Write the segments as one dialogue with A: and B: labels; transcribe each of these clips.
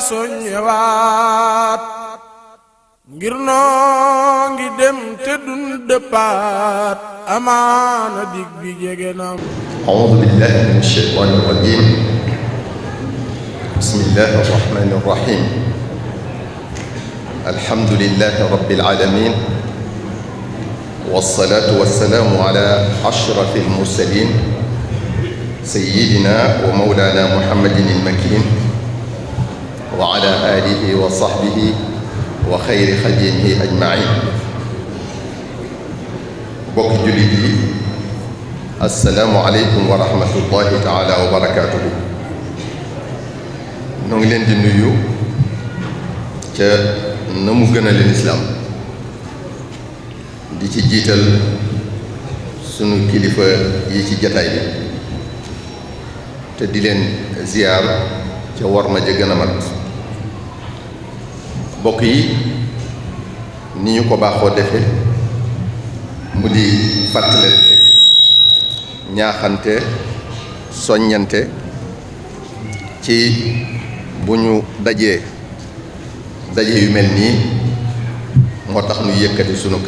A: soññewaat ngir noo ngi dem te dun dëppaat amaana dig bi jege nam.
B: A'uuzu billaahi mina shaytaani rajiim. Bismillaahi rahmaani rahiim. Alhamdulillaahi rabbil aalamiin. Wassalaatu wassalaamu alaa ashrafil mursaliin. Sayyidinaa wa mawlaanaa Muhammadin al-makiin. Wa alaa aalihi wa sahbihi wa xayri xadiimihi ajmaiin. bokki jullit yi, assalaamu aleykum wa rahmatullahi taala wa barakaatuhu. ñoo ngi leen di nuyu ca na mu gën a leen islaam di ci jiital sunu kilifa yi ci jataay bi te di leen ziyaar ca war ma ja gën a mat. bokk yi, ni ñu ko baaxoo defe mu di fàttalante, ñaaxante, soññante ci bu ñu daje yu mel nii moo tax ñu yëkkati sunu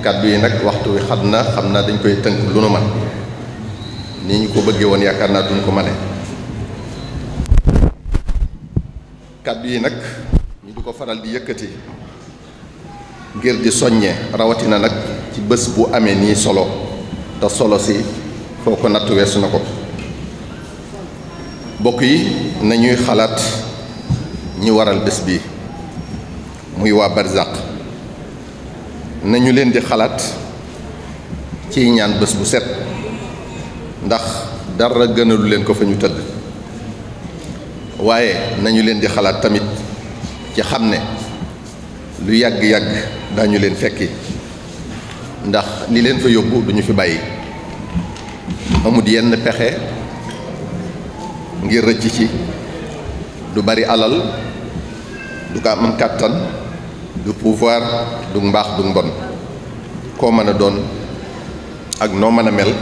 B: kàddu yi nag waxtu wi xat na, xam naa dañ koy tënk lu nu man ni ñu ko bëggee woon yaakaar naa duñ ko mane. kàddu yi nag ñu di ko faral di yëkkati ngir di soññee, rawatina nag ci bés bu amee nii solo te solo si foo ko natt weesu na ko. bokk yi, nañuy xalaat ñi waral bés bi muy waa barzaq. nañu leen di xalaat ciy ñaan bés bu set, ndax dara gënalu leen ko fa ñu tëdd. waaye nañu leen di xalaat tamit ci xam ne lu yàgg-yàgg daañu leen fekki, ndax li leen fa yóbbu duñu fi bàyyi. amut yenn pexe ngir rëcc ci, du bari alal, du ko am kàttan, du pouvoir, du mbaax, du mbon. koo mën a doon ak noo mën a mel,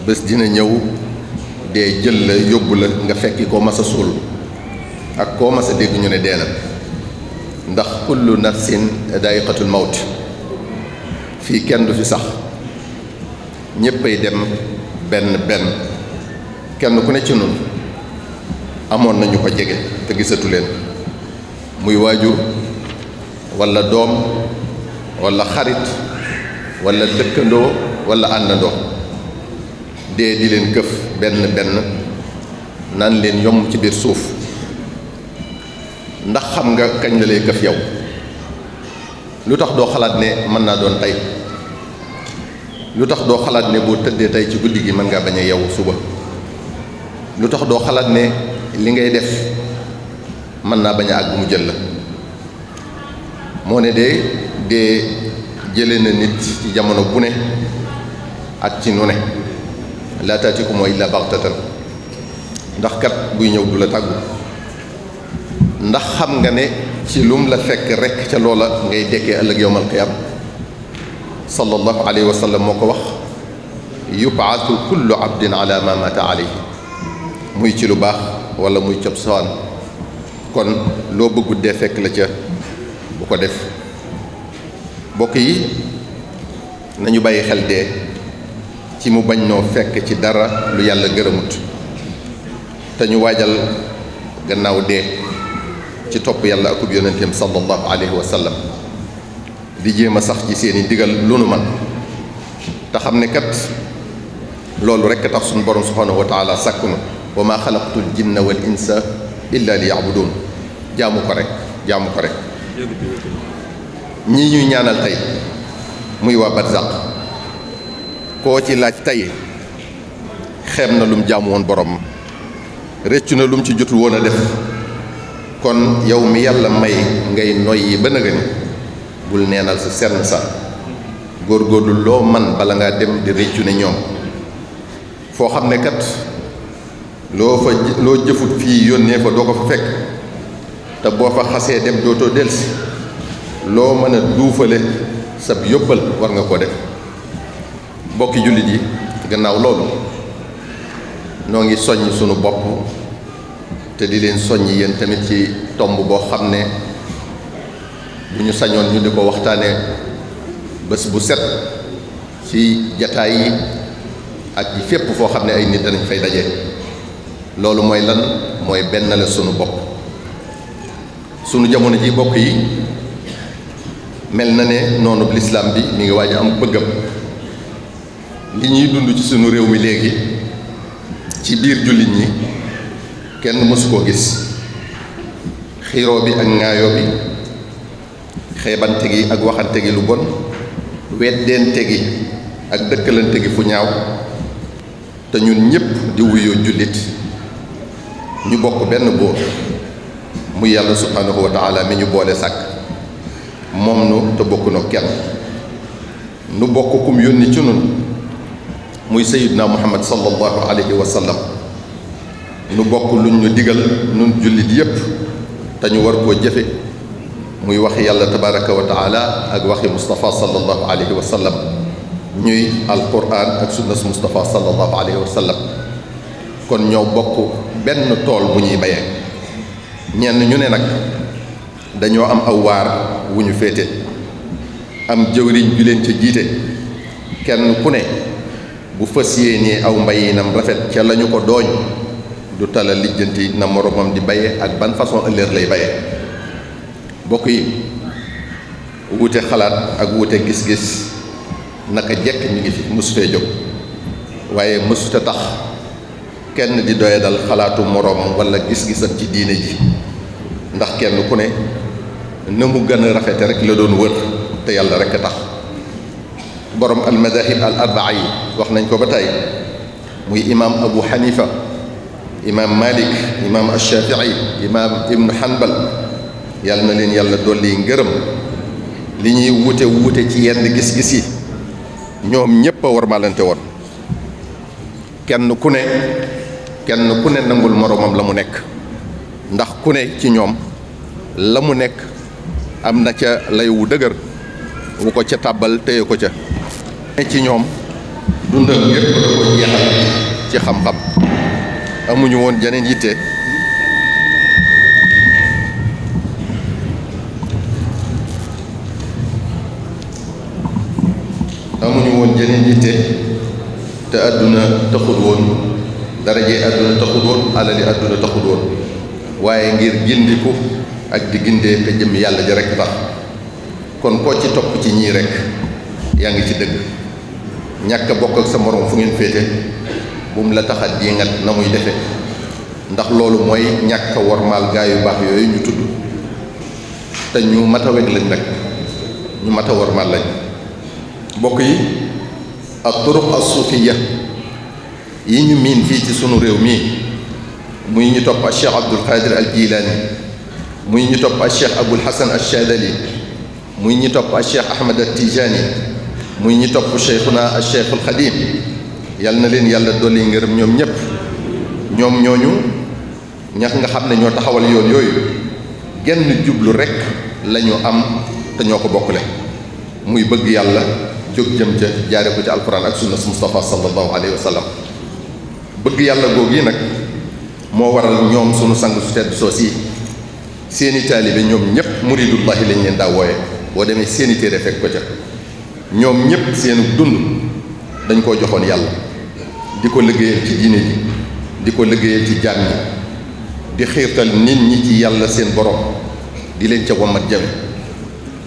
B: bés dina ñëw dee jël la yóbbu la nga fekki koo mas a suul ak koo mas a dégg ñu ne dee na, ndax kullu nafsin daa'iqatul mawt. fii kenn du fi sax, ñéppay dem benn benn. kenn ku ne ci nun amoon nañu ko jege te gisatu leen, muy waajur walla doom walla xarit walla dëkkandoo walla àndandoo. dee di leen këf benn benn naan leen yomb ci biir suuf. ndax xam nga kañ la lay këf yow? lu tax doo xalaat ne mën naa doon tey? lu tax doo xalaat ne boo tëddee tey ci guddi gi mën ngaa bañ a yeewu suba? lu tax doo xalaat ne li ngay def mën naa bañ a àgg mu jël la? moo ne dee jële na nit ci jamono bu ne ak ci nu ne. laa taatikum illa baxtatan. ndax kat buy ñëw du la tàggu. ndax xam nga ne ci lum la fekk rekk ca loola ngay dekkee ëllëg yowmal qiyaam. sallallahu alayhi wa sallam moo ko wax, yubaatu kullu abdin ala ma mata alayhi. muy ci lu baax wala muy cob sawaan. kon loo bëggut dee fekk la ca bu ko def. bokk yi, nañu bàyyi xel dee ci mu bañ noo fekk ci dara lu yàlla gërëmut, te ñu waajal gannaaw dee ci topp yàlla akub yonenteem sallallahu alayhi wa sallam, di jéem a sax ci seeni digal lu nu man, te xam ne kat loolu rekk tax suñu borom subhanahu wa taala sàkkunu. wa maa xalaqtul jinna wal insa illa li ya'budun. jaamu ko rek. ñii ñuy ñaanal tey muy waa barzaq, koo ci laaj tey xeeb na lum jaamu woon borom, rëccu na lum ci jotul woon a def. kon yow mi yàlla may ngay noyyi ba nëgëni, bul neenal sa senn sa góorgóorlu loo man bala ngaa dem di rëccu ne ñoom. foo xam ne kat loo jëfut fii yónnee fa doo ko fa fekk, te boo fa xasee dem dootoo delsi. loo mën a duufale sab yóbbal war nga ko def. bokki jullit yi, gannaaw loolu noo ngi soññ sunu bopp te di leen soññ yéen tamit ci tomb boo xam ne bu ñu sañoon ñu di ko waxtaane bés bu set ci jataay yi ak ci fépp foo xam ne ay nit danañ fay daje. loolu mooy lan? mooy benn la sunu bopp. sunu jamono ji bokk yi mel na ne noonu lislaam bi mi ngi waaj a am bëggam. li ñuy dund ci sunu réew mi léegi ci biir jullit ñi kenn mësu koo gis. xiiroo bi ak ŋaayoo bi, xeebante gi ak waxante gi lu bon, weddeente gi ak dëkkalante gi fu ñaaw, te ñun ñépp di wuyoo jullit ñu bokk benn buur muy yàlla subhanahu wa taala mi ñu boole sàkk moom nu te bokk noo kenn. nu bokk kum yónni ci nun muy sayyidna muhammad sallallahu alayhi wa sallam. nu bokk luñ ñu digal nun jullit yépp te ñu war koo jëfe muy waxi yàlla tabaraka wa taala ak waxi Mustafa sallallahu alayhi wa sallam, ñuy alquran ak sunnas Mustafa sallallahu alayhi wa sallam. kon ñoo bokk benn tool bu ñuy bayee. ñenn ñu ne nag dañoo am aw waar wu ñu féete, am jëwriñ ju leen ca jiite. kenn ku ne bu fas yéenee aw mbayinam rafet ca lañu ko dooñ du tala lijjanti na moromam di baye ak ban façon ëllëg lay baye. bokk yi, wuute xalaat ak wuute gis-gis naka jekk mi ngi fi, mësu fee jóg, waaye mësuta tax kenn di doye dal xalaatu moroomam wala gis-gisam ci diine ji, ndax kenn ku ne na mu gën a rafete rek la doon wër te yàlla rek a tax. borom al madahib al arbaa yi wax nañ ko ba tey, muy imaam Abu Hanifa, imaam Malik, imaam Ashafii, imaam Ibnu Hanbal, yàlla na leen yàlla dolli ngërëm. li ñuy wuute ci yenn gis-gis yi ñoom ñépp a warmalante woon. kenn ku ne nangul moroomam la mu nekk, ndax ku ne ci ñoom la mu nekk am na ca lay wu dëgër wu ko ca tàbbal téye ko ca. ci ñoom dundam yépp da ko jeexal ci xam-xam, amuñu woon jeneen yitte te àdduna taxul woon, daraje àdduna taxul woon, alali àdduna taxul woon, waaye ngir gindiku ak di gindee te jëm yàlla ji rekk tax. kon koo ci topp ci ñii rekk yaa ngi ci dëgg. ñàkk a bokk ak sa moroom fu ngeen féete bu mu la taxat jéngat na muy defe, ndax loolu mooy ñàkk a wormaal gaa yu baax yooyu ñu tudd te ñu mat a weg lañ nag, ñu mat a wormaal lañ. mbokk yi, ak turuq as-suufiyya yi ñu miin fii ci sunu réew mii, muy ñu topp Cheikh Abdul Qadir al Jilaani, muy ñu topp Cheikh Abul Hasan al-Shaadili, muy ñu topp Cheikh Ahmad al Tijaani, muy ñu topp Cheikhuna Cheikh al Xadim, yal na leen yàlla dolli ngërëm ñoom ñépp. ñoom ñooñu ñax nga xam ne ñoo taxawal yoon yooyu genn jublu rekk lañu am te ñoo ko bokkule, muy bëgg yàlla jóg jëm ca jaare ko ci alquran ak sunna Mustafa sallallahu alayhi wa sallam. bëgg yàlla googu yi nag moo waral ñoom sunu sang su tedd soos yi seeni taalibe ñoom ñépp muridullahi lañ leen daa wooye. boo demee seeni téere fekk ko ca. ñoom ñépp seenu dund dañ koo joxoon yàlla, di ko liggéeyal ci diine ji, di ko liggéeyal ci jaam ñi, di xiirtal nit ñi ci yàlla seen borom, di leen ca wamat jame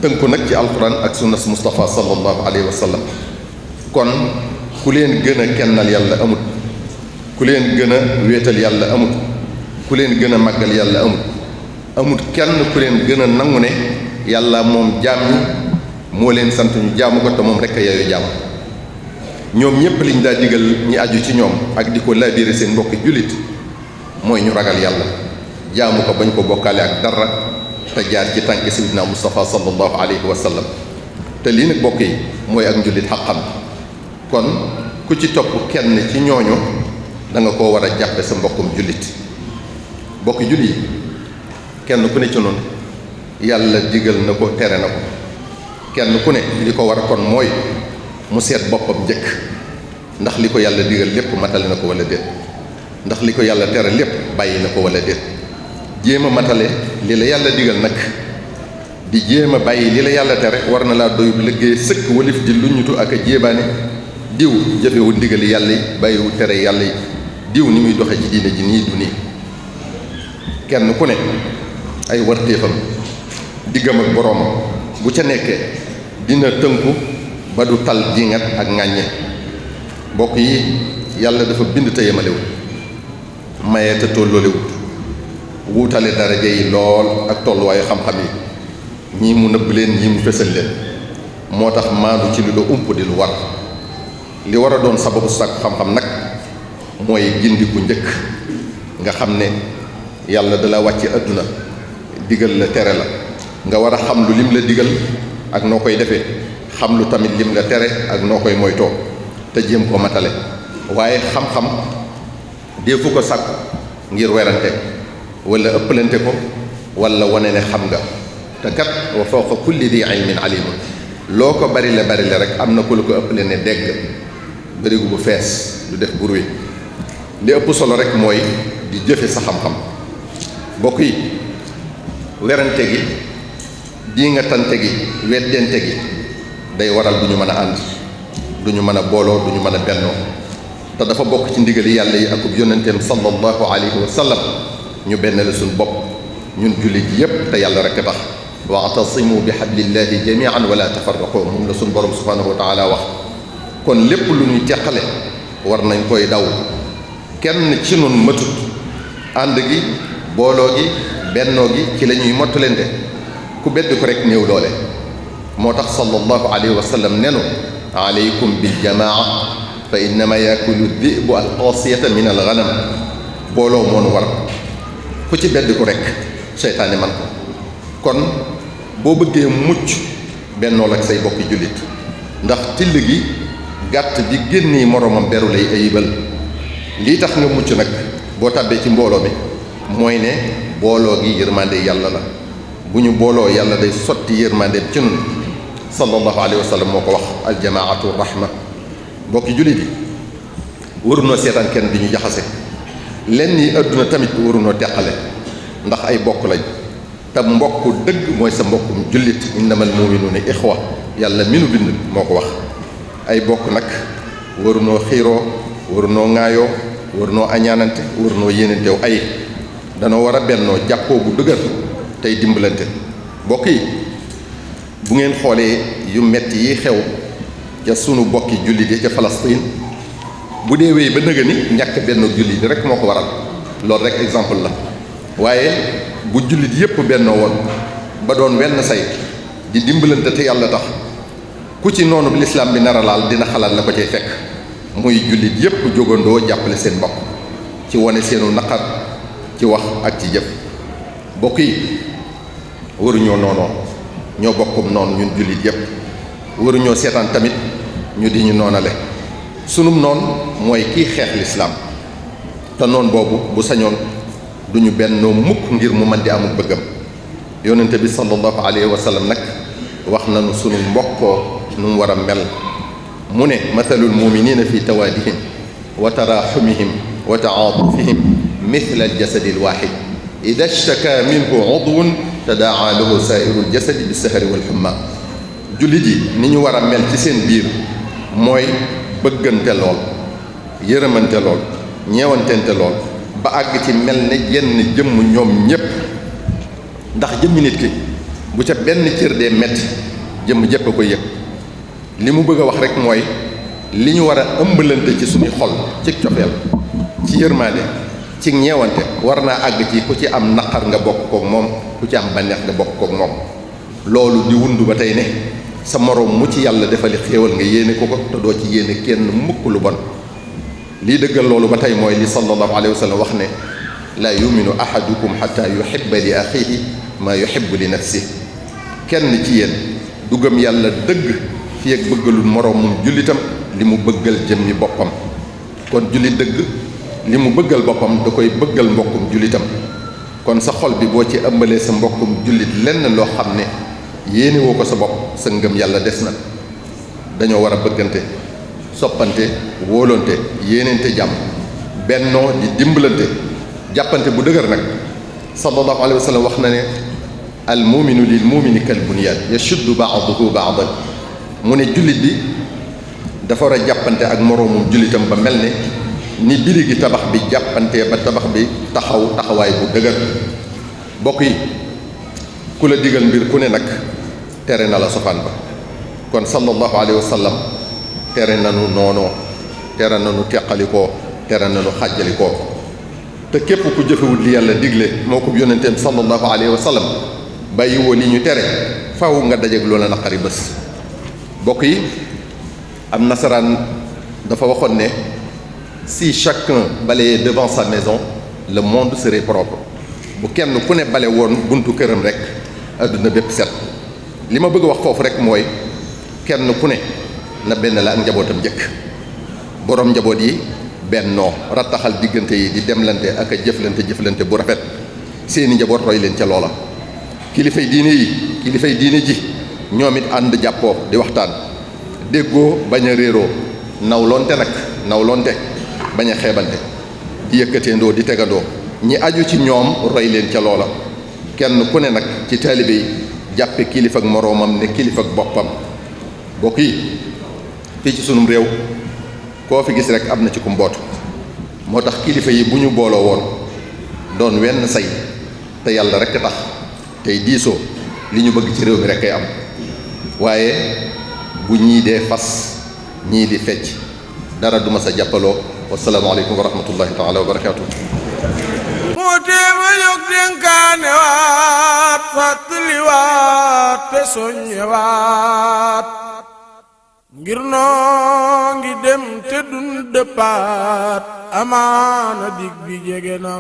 B: tënku nag ci alquran ak sunnas Mustafa sallallahu alayhi wa sallam. kon ku leen gën a kennal yàlla amut, ku leen gën a wéetal yàlla amut, ku leen gën a màggal yàlla amut kenn ku leen gën a nangu ne yàlla moom jaam ñi moo leen sant ñu jaamu ko te moom rekk a yaayu jaam. ñoom ñépp liñ daa digal ñi aju ci ñoom ak di ko laabire seen mbokki jullit mooy ñu ragal yàlla, jaamu ko bañ ko bokkaale ak dara, te jaar ci tànki sayyidina Mustafa sallallahu alayhi wa sallam. te lii nag bokk yi mooy ak njullit xaqam. kon ku ci topp kenn ci ñooñu da nga koo war a jàppe sa mbokkum jullit. bokki jullit yi kenn ku ne ci noonu yàlla digal na ko, tere na ko. kenn ku ne li ko war kon mooy mu seet boppam njëkk, ndax li ko yàlla digal lépp matale na ko wala déet, ndax li ko yàlla tere lépp bàyyi na ko wala déet. jéem a matale li la yàlla digal nag di jéem a bàyyi li la yàlla tere war na laa doy liggéey sëkk walif di luññutu ak a jéebaane diw jëfewu ndigali yàlla yi bàyyiwu tere yàlla yi diw ni muy doxe ci diine ji nii du nii kenn ku ne ay wartéefam diggam ak boroom bu ca nekkee dina tënku ba du tal jingat ak ŋàññe mbokk yi yàlla dafa bind te yemalewut maye te tolloolewut wuutale daraja yi lool ak tolluwaayu xam-xam yi ñii mu nëbb leen ñii mu fësal leen moo tax maandu ci li la ump di lu war li war a doon sababu sàkk xam-xam nag mooy gindiku njëkk nga xam ne yàlla da la wàcce àdduna digal la tere la nga war a xam lu lim la digal ak noo koy defee xam lu tamit lim la tere ak noo koy moytoo te jéem ko matale waaye xam-xam dee fu ko sàkk ngir werante wala ëppalante ko wala wane ne xam nga te kat wa fawqa kulli di ilmin alimun loo ko bari la rek am na ku la ko ëppale ne dégg bërigu bu fees du def bruit li ëpp solo rek mooy di jëfe sa xam-xam mbokk yi werante gi di nga tante gi weddente gi day waral du ñu mën a ànd du ñu mën a booloo du ñu mën a bennoo te dafa bokk ci ndigali yàlla yi akub yonenteem sallallahu alayhi wa sallam ñu benn la suñ bopp ñun jullit yépp te yàlla rekk tax wa'tasimu bi hablillahi jami'an wala tafarraqu moom la suñ borom subhanahu wa taala wax kon lépp lu ñuy teqale war nañ koy daw kenn ci nun matut ànd gi booloo gi bennoo gi ci la ñuy mottalente ku bedd ko rek néew doole moo tax sallallahu alayhi wa sallam nenu alaykum bil jamaa fa innama yakulu dhi'bu al qasiyata min al ghanam booloo moonu war ku ci bedd ko rek seytaane man ko kon boo bëggee mucc bennool ak say bokki jullit ndax till gi gàtt bi génnee moroomam beru lay ayibal lii tax nga mucc nag boo tàbbee ci mbooloo mi mooy ne booloo gi yërmande yàlla la bu ñu booloo yàlla day sotti yërmande ci nun sallallahu alayhi wa sallam moo ko wax aljamaatu rahma bokki jullit yi warunoo seetaan kenn di ñu jaxase lenn yi àdduna tamit warunoo teqale ndax ay bokk lañ te mbokk dëgg mooy sa mbokkum jullit innamal mu'minuuna ixwa yàlla mi nu bind moo ko wax ay bokk nag warunoo xiiroo warunoo ŋaayoo warunoo añaanante warunoo yéenantew ay danoo war a bennoo jàppoo bu dëgër tey dimbalante bokk yi bu ngeen xoolee yu metti yi xew ca sunu bokki jullit yi ca Palestine bu dee wéy ba nëga ni ñàkk benn jullit rek moo ko waral loolu rek exemple la waaye bu jullit yépp bennoo woon ba doon wenn say di dimbalante te yàlla tax ku ci noonu lislaam bi nar a laal dina xalaat la ko cay fekk muy jullit yépp jógandoo jàppale seen mbokk ci wane seenu naqar ci wax ak ci jëf bokk yi waruñoo noonoo ñoo bokkum noonu ñun jullit yépp waruñoo seetaan tamit ñu di ñu noonale sunum noon mooy kii xeex lislaam te noon boobu bu sañoon duñu bennoo mukk ngir mu man di amul bëggam yonente bi sallallahu alayhi wa sallam nag wax nañu sunu mbokkoo nu mu war a mel mu ne mathalul muminina fi tawaadihim wa taraxumihim wa taatufihim mithla aljasadi alwaxid ida ishtaka minhu udwun tadaa lahu saairu aljasadi bisahari walxumma jullit yi ni ñu war a mel ci seen biir mooy bëggante lool yërëmante lool ñeewantente lool ba àgg ci mel ne jenn jëmm ñoom ñépp ndax jëmmi nit ki bu ca benn cër dee metti jëmm jépp a koy yëg li mu bëgg a wax rek mooy li ñu war a ëmbalante ci suñuy xol ci cofeel ci yërmaande ci ñeewante war naa àgg ci ku ci am naqar nga bokk kook moom ku ci am bànneex nga bokk kook moom loolu di wundu ba tey ne sa moroom mu ci yàlla defali xéewal nga yéene ko ko te doo ci yéene kenn mukk lu bon lii dëggal loolu ba tey mooy li sallallahu alayhi wa sallam wax ne laa yuminu ahadukum xata yuhibba li axihi maa yuhibbu li nafsi kenn ci yéen du gëm yàlla dëgg fi ak bëggalul moroomum jullitam li mu bëggal jëmmi boppam kon jullit dëgg li mu bëggal boppam da koy bëggal mbokkum jullitam kon sa xol bi boo ci ëmbalee sa mbokkum jullit lenn loo xam ne yéene woo ko sa bopp sa ngëm yàlla des na dañoo war a bëggante soppante wóolonte yéenente jàmm bennoo di dimbalante jàppante bu dëgër nag sallallahu alayhi wa sallam wax na ne al muminu lil mumini kal bunyaan yashuddu ba'duhu ba'dan mu ne jullit bi dafa war a jàppante ak moroomum jullitam ba mel ne ni biri gi tabax bi jàppante ba tabax bi taxawaay bu dëgër. bokk yi ku la digal mbir ku ne nag tere na la sofaan ba kon sallallahu alayhi wa sallam tere nanu noonoo tere nanu teqalikoo tere nanu xàjjalikoo te képp ku jëfewul li yàlla digle moo ko yónnenteem sallallahu alayhi wa sallam bàyyiwoo li ñu tere faw nga dajeeg loola naqari bés. bokk yi am nasaraan dafa waxoon ne si chacun balayait devant sa maison le monde serait propre. bu kenn ku ne bale woon buntu këram rek adduna bépp set. li ma bëgg a wax foofu rek mooy kenn ku ne na benn la ak njabootam njëkk borom njaboot yi bennoo rattaxal diggante yi di demlante ak a jëflante bu rafet seeni njaboot roy leen ca loola. kilifay diine ji ñoom it ànd jàppoo di waxtaan déggoo bañ a réeroo nawlonte bañ a xeebante di yëkkateendoo di tegandoo ñi aju ci ñoom roy leen ca loola. kenn ku ne nag ci taalibe yi jàppe kilifa ak moroomam ne kilifa ak boppam. bokk yi fii ci sunum réew koo fi gis rek am na ci ku mbootu moo tax kilifa yi bu ñu booloo woon doon wenn say te yàlla rek tax tey diisoo li ñu bëgg ci réew mi rek kay am waaye bu ñii dee fas ñii di fecc dara du ma sa jàppaloo. wasalaamaaleykum wa rahmatullahi taala wa barakaatu.
A: moo teema jóg dénkaane waat fàttali waat te soññe waat ngir noo ngi dem te dun dëppaat amaana dig bi jege na